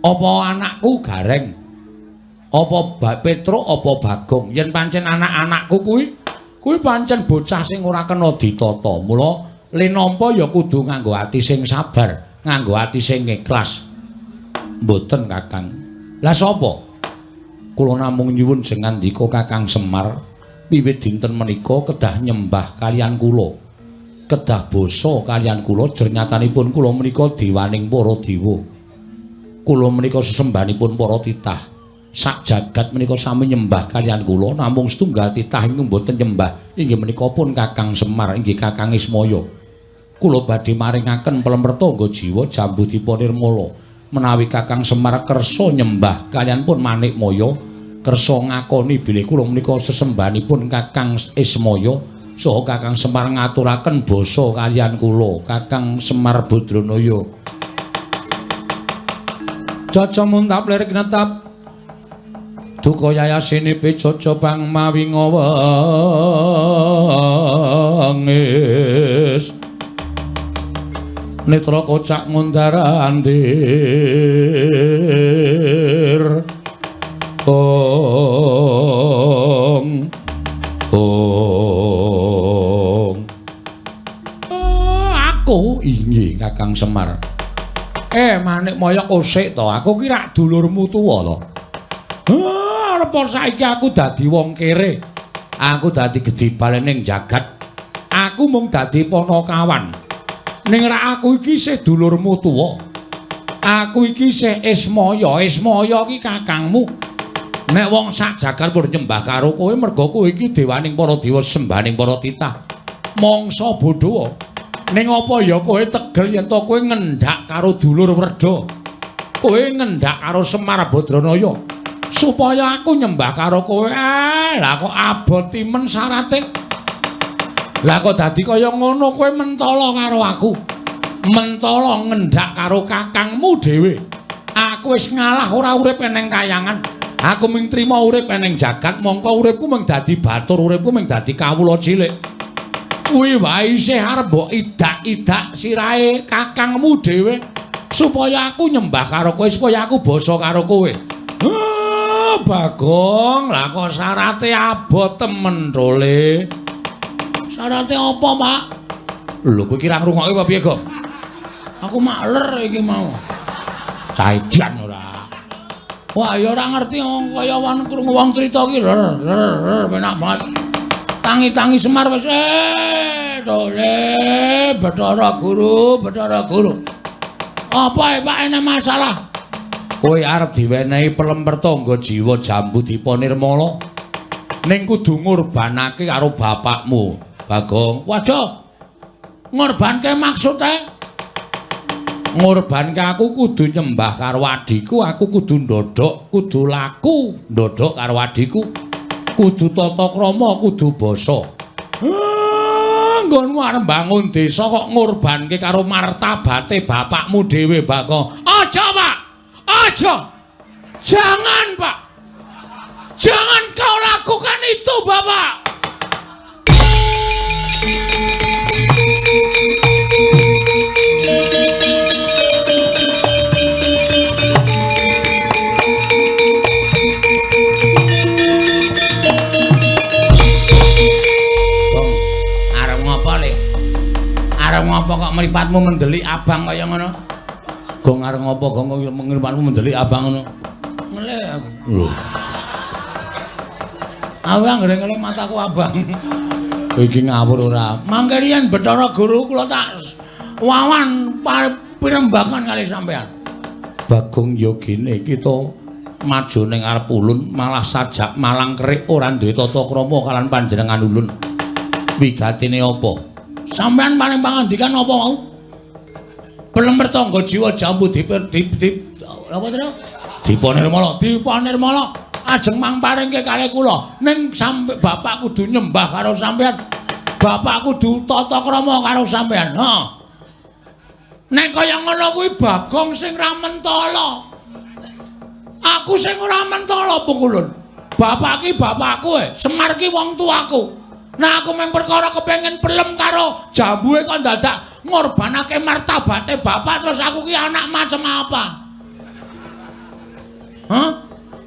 Apa anakku Gareng? Apa Petruk apa Bagong? Yen pancen anak-anakku kuwi, kuwi pancen bocah sing ora kena ditata. Mula le nampa ya kudu nganggo ati sing sabar, nganggo ati sing ikhlas. Mboten, Kakang. Lah sapa? Kula namung nyuwun jengandika Kakang Semar, wiwit dinten menika kedah nyembah kaliyan kula. Kedah basa kaliyan kula jernyatanipun kula menika dewaning para dewa. Kula menika sesembahanipun para titah. Sak jagat menika sami nyembah kaliyan kula, namung setunggal titah ingkang boten nyembah inggih menika pun Kakang Semar, inggih Kakang Ismaya. Kula badhe maringaken plemrtangga jiwa Jambu Dipa Nirmala. Menawi Kakang Semar kersa nyembah kaliyan pun Manikmaya, kersa ngakoni bilih kula menika sesembahanipun Kakang Ismaya, saha Kakang Semar ngaturaken basa kaliyan kula, Kakang Semar Badranaya. Caca muntap lirik netap duka yayasine pecaca bang mawi ngawengis netra kocak ngundar andir ong ong. Aku inggih Kakang Semar. Manikmaya kosek to, aku ki rak dulurmu tuwa to. Arep saiki aku dadi wong kere. Aku dadi gedhe balening jagat. Aku mung dadi panakawan. Ning rak aku iki isih dulurmu tuwa. Aku iki isih Ismaya. Ismaya iki kakangmu. Nek wong sak jagat pun nyembah karo kowe merga kowe iki dewaning para dewa, sembahaning para titah. Mangsa bodho. Ning apa ya kowe tegel yen to kowe ngendak karo dulur Werda. Kowe ngendak karo Semar Badranaya. Supaya aku nyembah karo kowe. Lah kok abot timen syarate. Lah kok dadi kaya ngono kowe mentala karo aku. Mentala ngendak karo kakangmu dhewe. Aku wis ngalah ora urip eneng kayangan. Aku mung trima urip eneng jagat, mongko uripku mung dadi batur, uripku mung dadi kawula cilik. Kuwi wae isih arep mbok idak-idak sirahe kakangmu dhewe supaya aku nyembah karo kowe, supaya aku basa karo kowe. Bagong, lah kok syarate abot temen to, Le. Syarate apa, Pak? Lho, kowe ki ra ngrungokke apa piye, Gong? Aku makler iki mau. Caidan ora. Wah, ya ora ngerti kaya wong krungu wong crita ki ler ler penak banget. Tangi-tangi Semar wis tole Bathara Guru, Bathara Guru. Apa Pak ene masalah? Kowe arep diwenehi pelempertangga jiwa Jambu Dipa Nirmala. Ning kudu ngorbanake karo bapakmu, Bagong. Waduh. Ngorbanke maksude? Ngorbanke aku kudu nyembah karo adhiku, aku kudu ndodhok, kudu laku ndodhok karo adhiku. Kudu tata krama, kudu basa. Nggonmu arep mbangun desa kok ngorbanke karo martabate bapakmu dhewe, Bagong. Aja, Pak. Aja. Jangan, Pak. Jangan kau lakukan itu, Bapak. Bang, arep ngopo, Le? Arep ngopo kok mripatmu mendelik abang kaya ngono? Gong arep ngopo gong kok mripatmu mendelik abang ngono? Ngelih aku. Lho. Aku anggere ngelih mataku abang. Kowe iki ngawur ora? Mangke riyen Bathara Guru kula tak wawan pirembagan kali sampean. Bagong ya gene kita maju ning arep ulun malah sajak malang kerik ora duwe tata krama kalian panjenengan ulun. Wigatine apa? Sampean paring pangandikan apa mau? Pelempertangga jiwa Jambu Dipa apa to? Dipa Nirmala, Dipa Nirmala. Ajeng mangparingke kalih kula. Ning sampe bapak kudu nyembah karo sampean. Bapak kudu tata krama karo sampean. Heeh. Nek kaya ngono kuwi Bagong sing ra mentala. Aku sing ora mentala pukulun. Bapak ki bapakku e, Semar ki wong tuaku. Nah aku mung perkara kepengin pelem karo jambuhe kok dadak ngorbanake martabate bapak terus aku ki anak macam apa? Hah?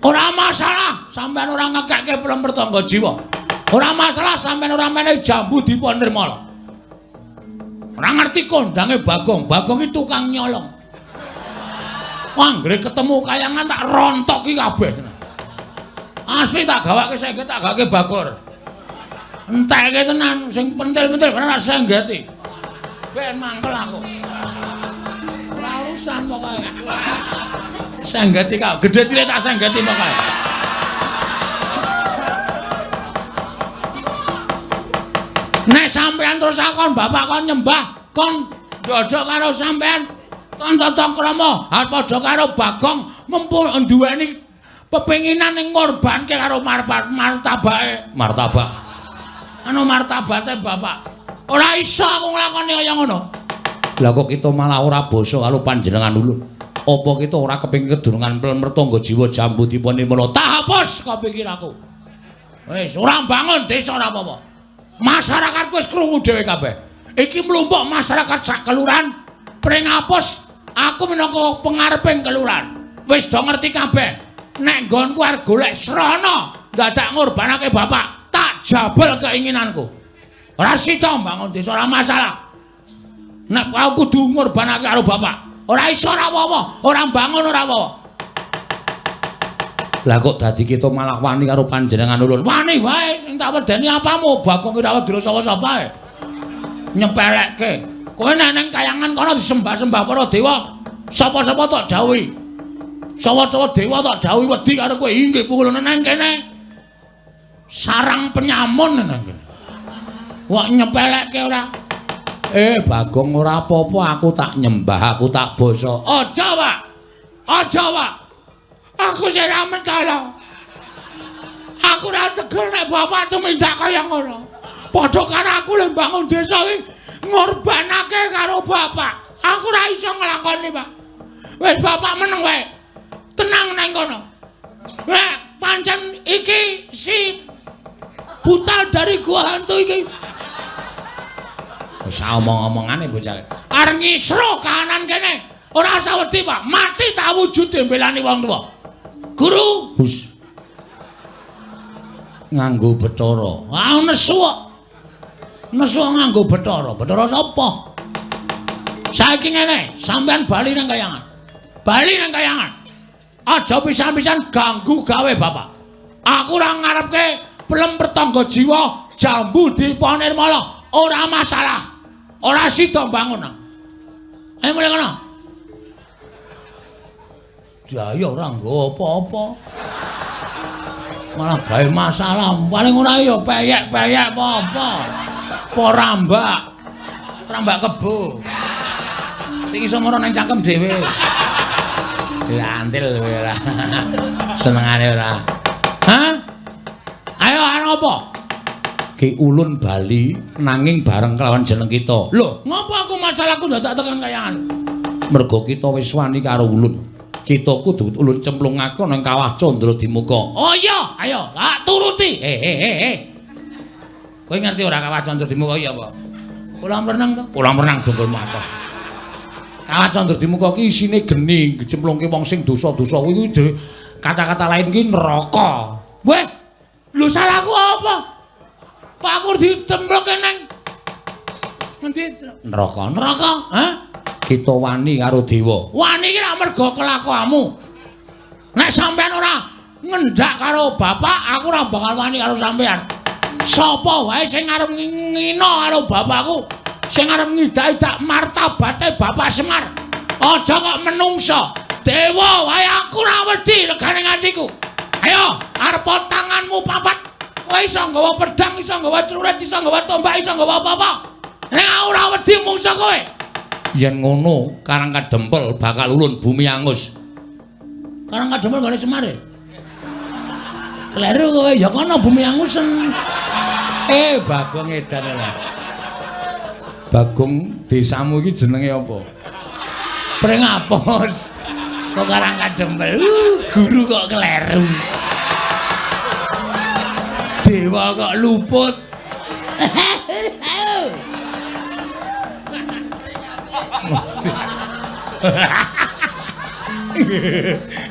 Ora masalah sampean ora ngekekke pelem pertangga jiwa. Ora masalah sampean ora menehi jambu Dipa Nirmala. Ora ngerti kondange Bagong. Bagong ki tukang nyolong. Anggere ketemu kayangan tak rontoki kabeh. Asli tak gawake sengget, tak gawake Bagor. Entekke tenan sing pentil-pentil ora senggeti. Ben mangkel aku. Ora urusan pokoke. Senggeti kau, gedhe cilik tak senggeti pokoke. Nek sampean terus akon bapak kon nyembah, kon ndodok karo sampean, kon tata krama, arep padha karo Bagong mempun duweni pepenginan ning ngorbanke karo martabake. Martabak. Anu martabate bapak. Ora iso aku nglakoni kaya ngono. Lah kok kita malah ora basa karo panjenengan ulun. Apa kita ora kepengin kedurungan Mertangga Jiwa Jambu Dipa Nirmala? Tak hapus kok pikir aku. Wis ora bangun desa ora apa-apa. Masyarakat wis krungu dhewe kabeh. Iki mlumpuk masyarakat sak kelurahan Pringapus, aku minangka pengareping kelurahan. Wis do ngerti kabeh. Nek nggonku arep golek srana dadak ngorbanake bapak, tak jabel keinginanku. Ora sida mbangun desa ora masalah. Nek aku kudu ngorbanake karo bapak, ora iso ora apa-apa, ora mbangun ora apa-apa. Lah kok dadi kita malah wani karo panjenengan ulun? Wani wae, sing tak wedeni apamu? Bagong ora wedi sapa-sapa ae. Nyepelekke. Kowe nek nang kayangan kono disembah-sembah para dewa, sapa-sapa tok dawuhi. Sapa-sapa dewa tok dawuhi wedi karo kowe. Inggih pungulune nang kene. Sarang penyamun nang kene. Wah nyepelekke ora. Bagong ora apa-apa, aku tak nyembah, aku tak basa. Aja, Pak. Aja, Pak. Aku sing ora mentala. Aku ora tegel nek bapak tumindak kaya ngono. Padha karo aku lho mbangun desa iki ngorbanake karo bapak. Aku ora iso nglakoni, Pak. Wis bapak meneng wae. Tenang nang kono. Nek pancen iki si butal dari gua hantu iki. Wis omong-omongane bocah. Arep ngisro kahanan kene. Ora usah wedi, Pak. Mati tak wujude mbelani wong tuwa. Guru, hus. Nganggo Bathara. Ah nesu kok. Nesu nganggo Bathara. Bathara sapa? Saiki ngene, sampean bali nang kayangan. Bali nang kayangan. Aja pisan-pisan ganggu gawe bapak. Aku ora ngarepke pelem Pertangga Jiwa Jambu Dipa Nirmala. Ora masalah. Ora sida bangun. Ayo mulai kono. Jaya ora nggo apa-apa. Malah gawe masalah. Paling ora ya peyek-peyek apa-apa. Apa rambak. Rambak kebo. Sing iso moro nang cangkem dhewe. Diantil kowe ora. Senengane ora. Hah? Ayo arep apa? Ki ulun bali nanging bareng kelawan jeneng kita. Lho, ngopo aku masalahku dadak tekan kayangan? Mergo kita wis wani karo ulun. Kita kudu ulun cemplungake nang kawah Candra Dimuka. Oh iya, ayo, tak turuti. Kowe ngerti ora kawah Candra Dimuka iki apa? Kolam renang to? Kolam renang dongkolmu atos. Kawah Candra Dimuka iki isine geni, cemplungke wong sing dosa-dosa kuwi kata-kata lain ki neraka. Weh, lho salahku apa? Pak aku dicemplungke nang ngendi? Neraka. Neraka, hah? Kita wani karo dewa. Wani iki rak mergo kelakuanmu. Nek sampean ora ngendak karo bapak, aku ora bakal wani karo sampean. Sapa wae sing arep ngina karo bapakku, sing arep ngidak-idak martabate Bapak Semar. Aja kok menungso. Dewa wae aku ora wedi regane atiku. Ayo, arep tanganmu papat. Kowe iso nggawa pedang, iso nggawa celurit, iso nggawa tombak, iso nggawa apa-apa. Nek aku ora wedi mungso kowe. Yen ngono, Karang Kadempel bakal ulun bumi angus. Karang Kadempel nggone Semar e? Kleru kowe, ya kono bumi angusen. Bagong edan lah. Bagong desamu iki jenenge apa? Pringapus. Kok Karang Kadempel? Guru kok kleru. Dewa kok luput.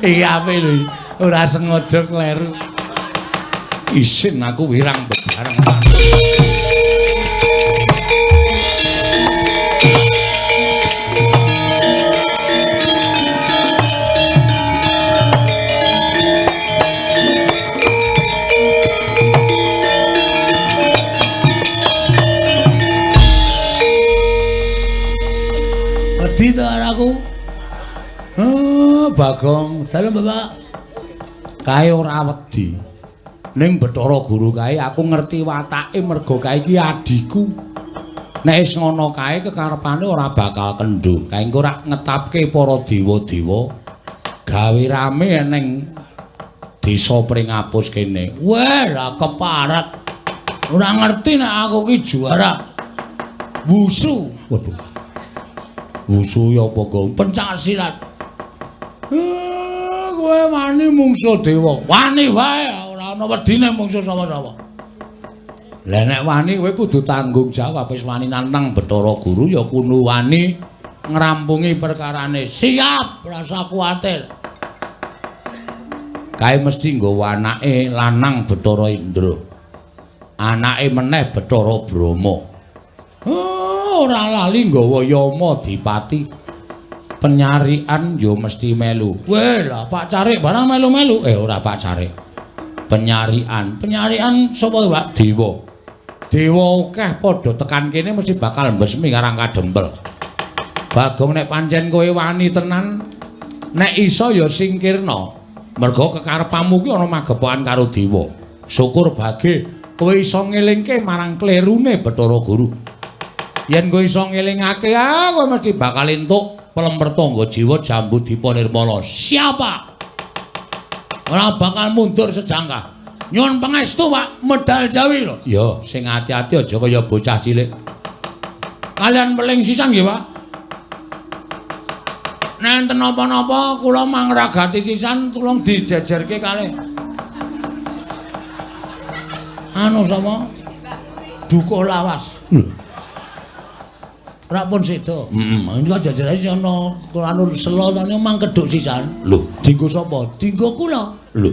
Iki ape lho, ora sengaja kleru. Isin aku wirang bebareng. aku. Bagong, dalem Bapak. Kae ora wedi. Ning Bathara Guru kae aku ngerti watake merga kae iki adhiku. Nek wis ngono kae kekarepane ora bakal kendho. Kae engko ora ngetapke para dewa-dewa gawe rame ning desa Pringapus kene. Weh, lah keparat. Ora ngerti nek aku ki juara wusu. Waduh. Wusu ya apa, Gong? Pencak silat. Kowe wani mungsuh dewa. Wani wae, ora ana wedine mungsuh sapa-sapa. Lah nek wani kowe kudu tanggung jawab. Wis wani nantang Bathara Guru ya kudu wani ngrampungi perkarane. Siap, rasa kuwatir. Kae mesti nggawa anake lanang Bathara Indra. Anake meneh Bathara Brahma. Ora lali nggawa Yama Dipati. Penyarian ya mesti melu. Weh, lah Pak Carik barang melu-melu. Ora Pak Carik. Penyarian. Penyarian sapa, Pak? Dewa. Dewa akeh padha tekan kene mesti bakal mbesmi Karang Kadempel. Bagong nek pancen kowe wani tenan, nek iso ya singkirna. Merga kekarepmu ki ana magepokan karo dewa. Syukur bage kowe iso ngelingke marang klerune Bathara Guru. Yen kowe iso ngelingake, kowe mesti bakal entuk pelemper tangga jiwa Jambu Dipa Nirmala. Siapa? Ora bakal mundur sejangkah. Nyuwun pangestu, Pak, medal Jawi lho. Ya, sing ati-ati aja kaya bocah cilik. Kalian peling sisan nggih, Pak. Nek enten napa-napa kula mangragati sisan tulung dijejerke kalih. Anu sapa? Dukuh lawas. Lho. Ora pun seda. Heeh, menika jejerane ana anu sela tane mang kedhuk sisan. Lho, dinggo sapa? Dinggo kula. Lho.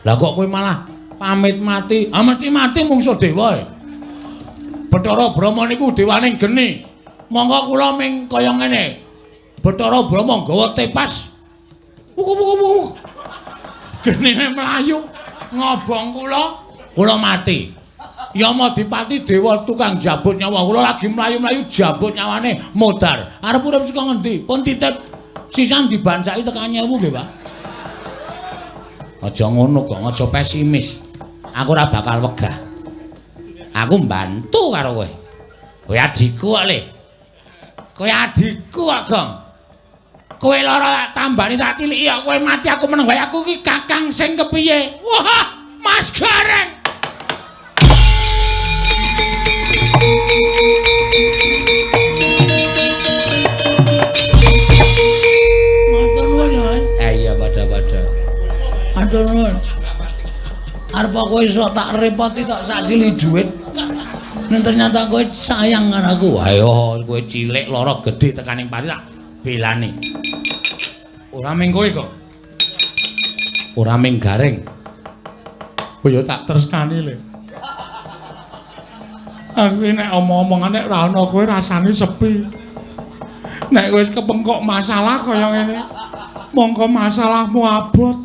Lah kok kowe malah pamit mati? Ah mesti mati mungsuh dewa. Bathara Brahma niku dewaning geni. Monggo kula ming kaya ngene. Bathara Brahma nggawa tepas. Wuk. Genine mlayu ngobong kula, kula mati. Yama Dipati dewa tukang jabut nyawa kula lagi mlayu-mlayu jabut nyawane modar. Arep urip saka ngendi? Pun titip sisan dibancaki tekan 1000 nggih, Pak. Aja ngono kok, aja pesimis. Aku ora bakal wegah. Aku mbantu karo kowe. Kowe adhiku kok, Le. Kowe adhiku kok, Gong. Kowe lara tak tambani tak tiliki kok kowe mati aku meneng wae. Aku iki kakang sing kepiye? Wah, Mas Gareng. Matur nuwun ya, Mas. Iya padha-padha. Matur nuwun. Arep kowe iso tak repoti tok sak sili dhuwit. Nek ternyata kowe sayang karo aku. Ayo kowe cilik lara gedhe tekaning pati tak belani. Ora ming kowe kok. Ora ming Gareng. Kowe ya tak tresnani le. Aku nek omong-omongan nek ora ana kowe rasane sepi. Nek wis kepengkok masalah kaya ngene, mongko masalahmu abot.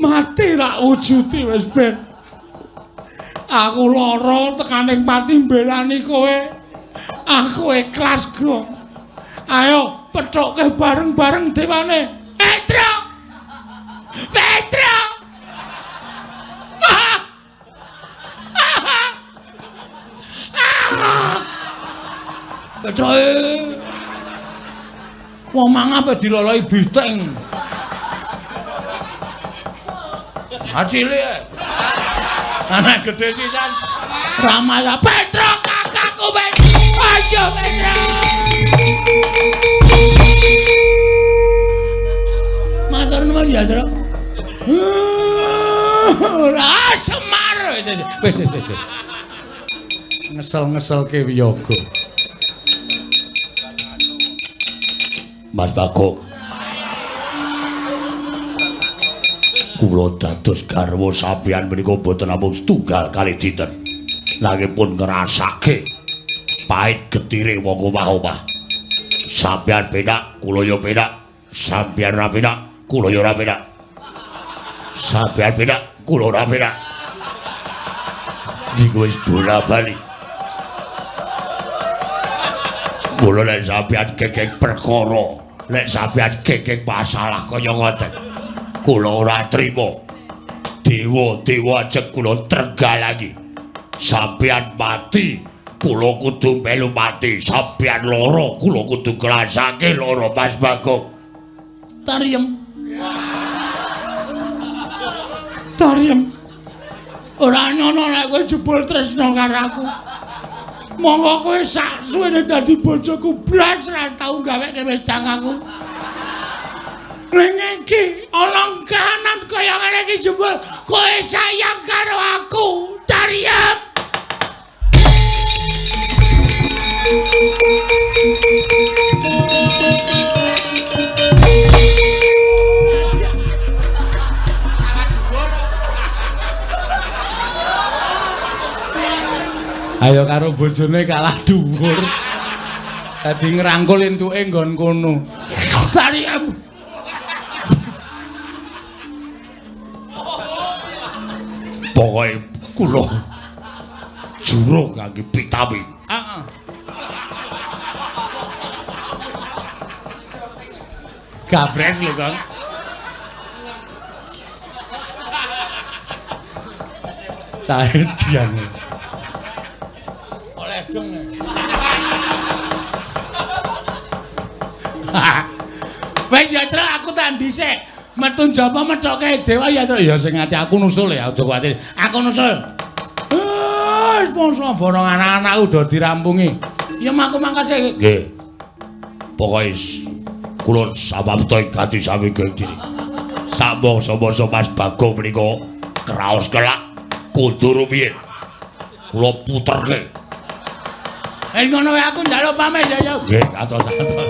Mati tak wujuti wis ben. Aku lara tekaning pati mbelani kowe. Aku ikhlas, Gong. Ayo pethukke bareng-bareng dewane. Petro! Petro! Petro. Wong mangape diloloi biteng. Ah cilik. Anak gede sisan. Ramaya Petro kakakku Petro. Ayo Petro. Matur nuwun ya, Tro. Ora Semar. Wis wis wis wis. Ngesel-ngeselke wiyaga. Mas Bagong. Kula dados garwa sampeyan menika boten namung setunggal kali dinten. Nanging pun ngrasake pahit getire wong omah-omah. Sampeyan penak, kula ya penak. Sampeyan ora penak, kula ya ora penak. Sampeyan penak, kula ora penak. Niku wis bola-bali. Mula lek sampeyan kekek perkara, lek sampeyan kekek masalah kaya ngoten, kula ora trima. Dewa-dewa ajeg kula trenggalangi. Sampeyan mati, kula kudu melu mati. Sampeyan lara, kula kudu ngrasake lara Mas Bagong. Tariem. Tariem. Ora nyono nek kowe jebul tresna karo aku. Monggo kowe sak suwene dadi bojoku blas ra tau gaweke wedang aku. Ning iki ana kahanan kaya ngene iki jebul kowe sayang karo aku. Tariem. Ayo karo bojone kalah dhuwur. Dadi ngrangkul entuke nggon kono. Tariem. Pokoke kula juro kangge vitamin. Heeh. Gabres lho, Kang. Cahe diane. Oleh dong. Wis ya, Tru, aku tak dhisik. Metu njaba methoke dewa ya, Tru. Ya sing ati aku nusul ya, aja kuwatir. Aku nusul. Wis mongso borong anak-anak udah dirampungi. Ya aku mangkat sik. Nggih. Pokoke kula samapta ing gati sami diri. Samangsa-mangsa Mas Bagong menika kraos kelak kudu rumiyin. Kula puterke. Wis ngono wae aku njaluk pamit ya, ya. Nggih, atos-atos.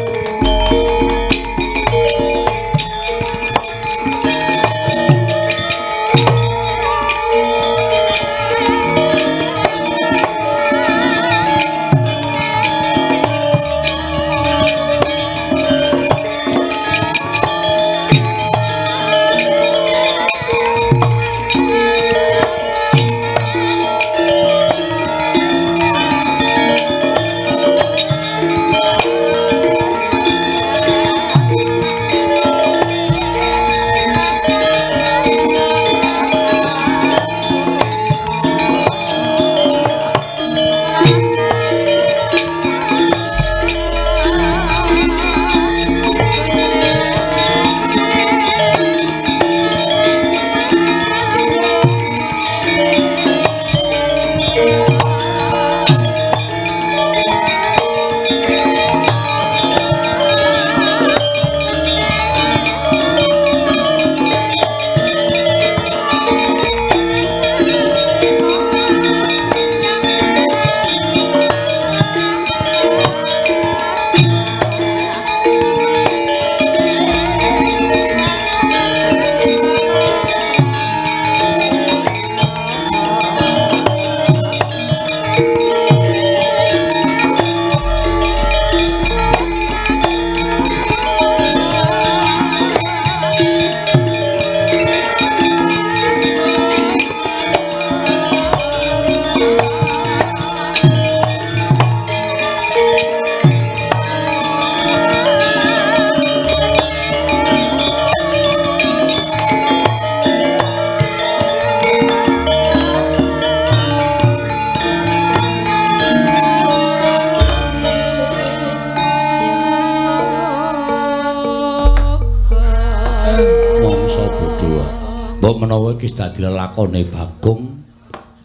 Mbok menawa iki dadi lelakone Bagong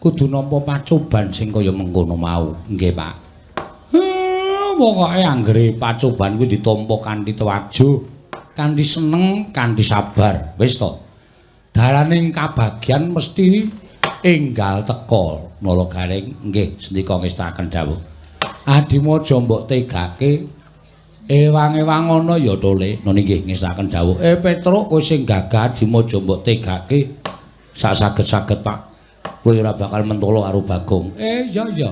kudu nampa pacoban sing kaya mengkono mau. Nggih, Pak. Pokoke anggere pacoban kuwi ditampa kanthi tewajuh, kanthi seneng, kanthi sabar. Wis to. Dalaning kabagyan mesti enggal teka. Nala Gareng, nggih, sendika ngestakaken dawuh. Adimu aja mbok tegake. Ewang-ewang ana ya tole. Noni nggih ngestakaken dawuh. Petruk kowe sing gagah adimu aja mbok tegake. Sak saged-saged, Pak. Kowe ora bakal mentolo karo Bagong. Iya iya.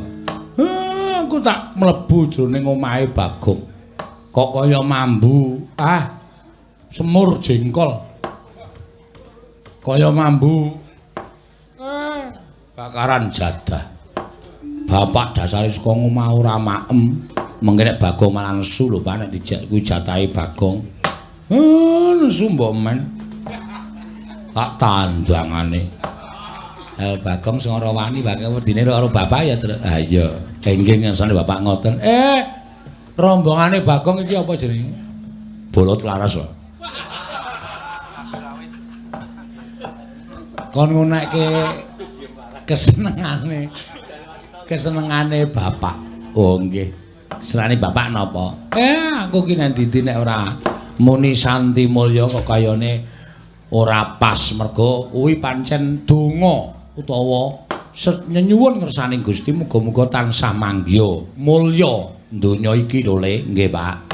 Aku tak mlebu jroning omahe Bagong. Kok kaya mambu. Ah. Semur jengkol. Kaya mambu. Bakaran jadah. Bapak dasare saka omah ora maem. Mengke nek Bagong malah nesu lho, Pak, nek dijak kuwi jatahe Bagong. Nesu mbok men. Tak tandangane. Bagong sing ora wani bakal wedine karo bapak ya, Tru. Ha iya. Nggih ngersane bapak ngoten. Rombongane Bagong iki apa jenenge? Bolot Laras lho. Kon ngunekke kesenengane bapak. Oh nggih. Kesenengane bapak napa? Aku ki nek ndi nek ora muni Santi Mulya kok kayane ora pas mergo kuwi pancen donga utawa nyenyuwun ngersaning Gusti muga-muga tansah manggiya mulya donya iki lho Le. Nggih, Pak.